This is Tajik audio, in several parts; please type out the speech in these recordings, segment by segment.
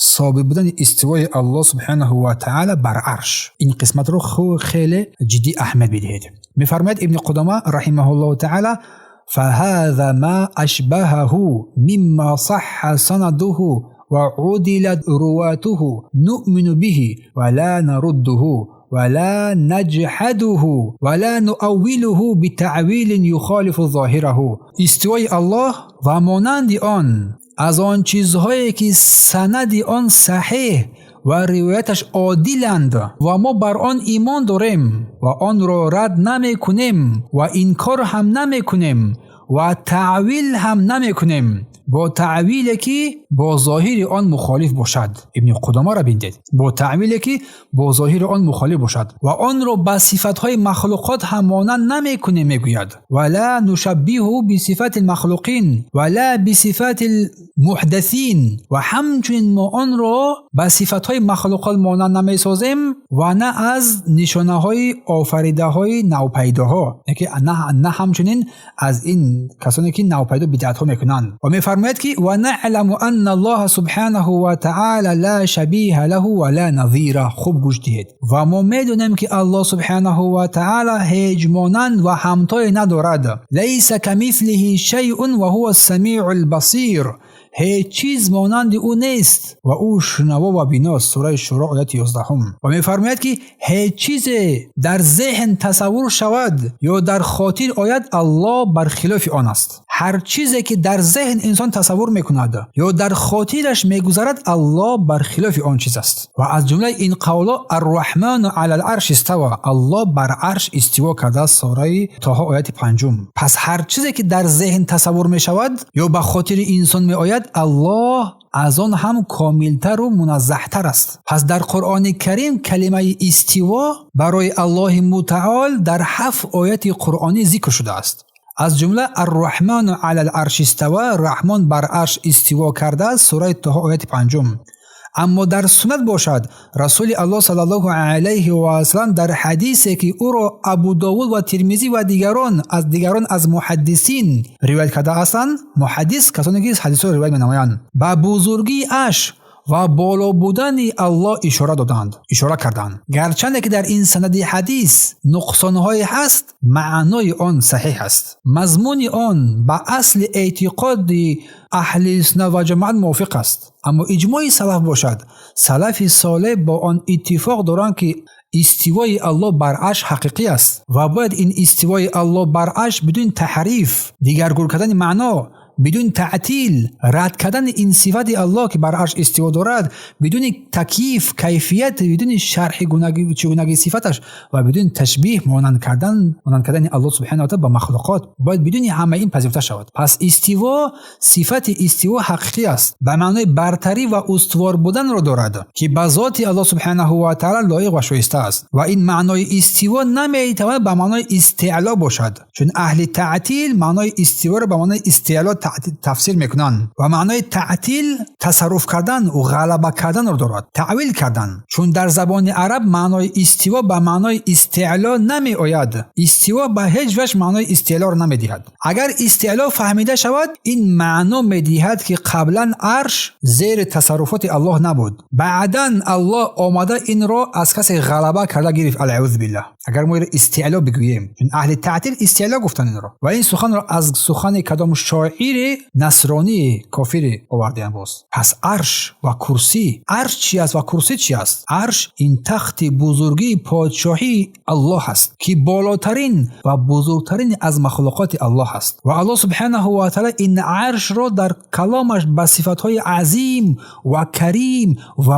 Собит будани истивои Аллоҳ субҳанаҳу ва таъала бар арш. Ин қисматро хеле ҷиддӣ аҳамият бидиҳед. Мефармояд Ибни Қудома раҳимаҳуллоҳу таъала: فهذا ما أشبهه مما صح سنده وعدلت رواته نؤمن به ولا نرده ولا نجحده ولا نؤوله بتعويل يخالف ظاهره. Истивои Аллоҳ ва монанди он аз он чизҳое ки санади он саҳеҳ ва ривояташ одиланд ва мо бар он имон дорем ва онро рад намекунем ва инкор ҳам намекунем ва таъвил ҳам намекунем бо таъвиле ки бо зоҳири он мухолиф бошад. Ибни Қудомаро биндед. Бо таъвиле ки бо зоҳири он мухолиф бошад ва онро ба сифатҳои махлуқот ҳам монанд намекунем, мегӯяд. Ва ла нушаббиҳу бисифати лмахлуқин ва ла бисифати лмуҳдасин. Ва ҳамчунин мо онро ба сифатҳои махлуқот монанд намесозем ва на аз нишонаҳои офаридаҳои навпайдоҳо, на ҳамчунин аз ин касоне ки навпайдо бидъатҳо мекунанд. Ва мефармояд ки ва наъламу анна Аллоҳа субҳанаҳу ва таъала ла шабиҳа лаҳу ва ла назира. Хуб гӯш диҳед. Ва мо медонем ки Аллоҳ субҳанаҳу ва таъала ҳеҷ монанд ва ҳамтое надорад. Лайса камислиҳи шайъун ва ҳува самиъу лбасир. Ҳеҷ чиз монанди ӯ нест ва ӯ шунаво ва биност. Сураи Шуро, ояти 11. Ва мефармояд ки ҳеҷ чизе дар зеҳн тасаввур шавад ё дар хотир ояд, Аллоҳ бар хилофи он аст. Ҳар чизе ки дар зеҳн инсон тасаввур мекунад ё дар хотираш мегузарад, Аллоҳ бар хилофи он чиз аст. Ва аз ҷумлаи ин қавло: Арраҳману алал арши истава. Аллоҳ бар арш истиво кардааст. Сураи Тоҳо, ояти 5. Пас ҳар чизе ки дар зеҳн тасаввур мешавад ё ба хотири инсон меояд, Аллоҳ аз он ҳам комилтару муназзаҳтар аст. Пас дар Қуръони Карим калимаи истиво барои Аллоҳи Мутаол дар ҳафт ояти қуръонӣ зикр шудааст. Аз ҷумла Арраҳману алал арши истава, Раҳмон бар арш истиво кардааст, сураи Тоҳо, ояти 5. Аммо дар суннат бошад, Расули Аллоҳ саллаллоҳу алайҳи васаллам дар ҳадисе ки ӯро Абу Довуд ва Тирмизӣ ва дигарон аз муҳаддисин ривоят кардаастанд, муҳаддис касоне ки ҳадисҳоро ривоят менамоянд, ба бузургии арш ва боло будани Аллоҳ ишора доданд, ишора карданд. Гарчанде ки дар ин санади ҳадис нуқсонҳое ҳаст, маънои он саҳеҳ аст. Мазмуни он ба асли эътиқоди аҳли суннат ва ҷамоат мувофиқ аст. Аммо иҷмои салаф бошад, салафи солеҳ бо он иттифоқ доранд ки истивои Аллоҳ бар арш ҳақиқӣ аст ва бояд ин истивои Аллоҳ бар арш бидуни таҳриф, дигаргун кардани маъно, бидуни таътил, рад кардани ин сифати Аллоҳ ки бар арш истиво дорад, бидуни такйиф, кайфият, бидуни шарҳи чигунагии сифаташ ва бидуни ташбиҳ, монанд кардани Аллоҳ субҳанаҳу ва таъала ба махлуқот, бояд бидуни ҳамаи ин пазируфта шавад. Пас истиво, сифати истиво ҳақиқӣ аст, ба маънои бартарӣ ва устувор буданро дорад ки ба зоти Аллоҳ субҳанаҳу ва таъала лоиқ ва шоиста аст. Ва ин маънои истиво наметавонад ба маънои истеъло бошад, чун аҳли таътил маънои истиворо ба маънои истеъло тафсир мекунанд ва маънои таътил тасарруф кардан ва ғалаба карданро дорад, таъвил кардан. Чун дар забони араб маънои истиво ба маънои истеъло намеояд. Истиво ба ҳеҷ ваҷҳ маънои истеълоро намедиҳад. Агар истеъло фаҳмида шавад, ин маъно медиҳад ки қаблан арш зери тасарруфоти Аллоҳ набуд, баъдан Аллоҳ омада инро аз касе ғалаба карда гирифт, алъаузу биллаҳ. Агар мо инро истеъло бигӯем, чун аҳли таътил истеъло гуфтанд инро ва ин суханро аз сухани кадом шоири насронии кофире овардаям боз. Пас арш ва курсӣ, арш чи аст ва курсӣ чи аст? Арш ин тахти бузургии подшоҳии Аллоҳ аст ки болотарин ва бузургтарин аз махлуқоти Аллоҳ аст. Ва Аллоҳ субҳанаҳу ва таъала ин аршро дар каломаш ба сифатҳои азим ва карим ва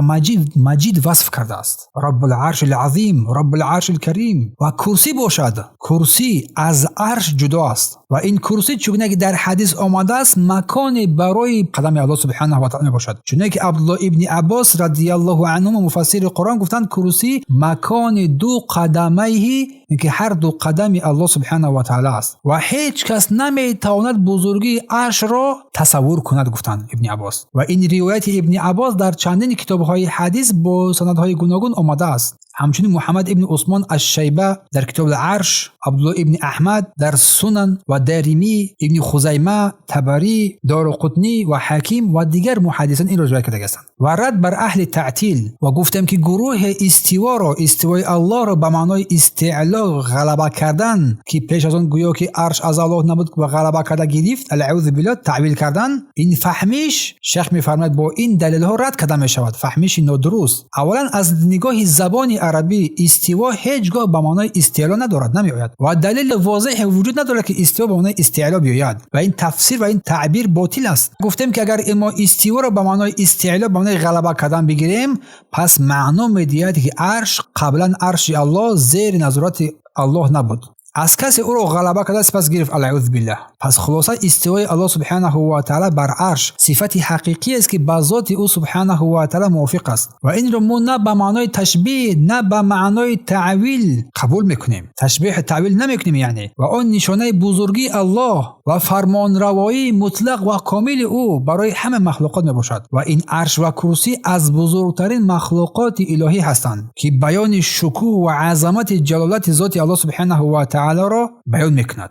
маҷид васф кардааст: Раббул арши лазим, Раббул арши лкарим. Ва курсӣ бошад, курсӣ аз арш ҷудо аст ва ин курсӣ, чугуна ки дар ҳадис омадааст, маконе барои қадами Аллоҳ субҳанаҳу ва таъала мебошад. Чуне ки Абдуллоҳ ибни Аббос радиаллоҳу анҳума, муфассири Қуръон, гуфтанд: курсӣ макони ду қадамайҳи, ки ҳар ду қадами Аллоҳ субҳанаҳу ва таъала аст ва ҳеҷ кас наметавонад бузургии аршро тасаввур кунад, гуфтанд Ибни Аббос. Ва ин ривояти Ибни Аббос дар чандин китобҳои ҳадис бо санадҳои гуногун омадааст. Ҳамчунин Муҳаммад ибни Усмон аш-Шайба дар китоби Арш Абдуллоҳ ибни Аҳмад дар Сунан ва Даримӣ, Ибни Хузайма, Табарӣ, Дору Қутнӣ ва Ҳаким ва дигар муҳаддисон инро ривоят карда ҳастанд. Ва рад бар аҳли таътил ва гуфтем, ки гурӯҳи истиворо, истивои Аллоҳро ба маънои истеъло, ғалаба кардан, ки пеш аз он гӯё ки арш аз Аллоҳ набуд ва ғалаба карда гирифт, аъузу биллоҳ, таъвил кардан, ин фаҳмиш, шайх мефармояд, бо ин далелҳо рад карда мешавад. Фаҳмиши нодуруст. Аввалан, аз нигоҳи забони арабӣ истиво ҳеҷ гоҳ ба маънои истеъло надорад, намеояд ва далели возеҳе вуҷуд надорад, ки истиво ба маънои истеъло биёяд ва ин тафсир ва ин таъбир ботил аст. Гуфтем, ки агар мо истиворо ба маънои истеъло, ба маънои ғалаба кардан бигирем, пас маъно медиҳад, ки арш қаблан, арши Аллоҳ зери назорати Аллоҳ набуд, аз касе ӯро ғалаба карда, сипас гирифт, аъузу биллаҳ. Пас хулоса, истивои Аллоҳ субҳанаҳу ва таъала бар арш сифати ҳақиқӣ аст, ки ба зоти ӯ субҳанаҳу ва таъала мувофиқ аст ва инро мо на ба маънои ташбеҳ, на ба маънои таъвил қабул мекунем, ташбеҳ таъвил намекунем яъне. Ва он нишонаи бузургии Аллоҳ ва фармонравоии мутлақ ва комили ӯ барои ҳама махлуқот мебошад. Ва ин арш ва курсӣ аз бузургтарин махлуқоти илоҳӣ ҳастанд, ки баёни шукӯҳ ва азамати ҷалолати зоти Аллоҳ субҳанаҳу ва таъаларо баён мекунад.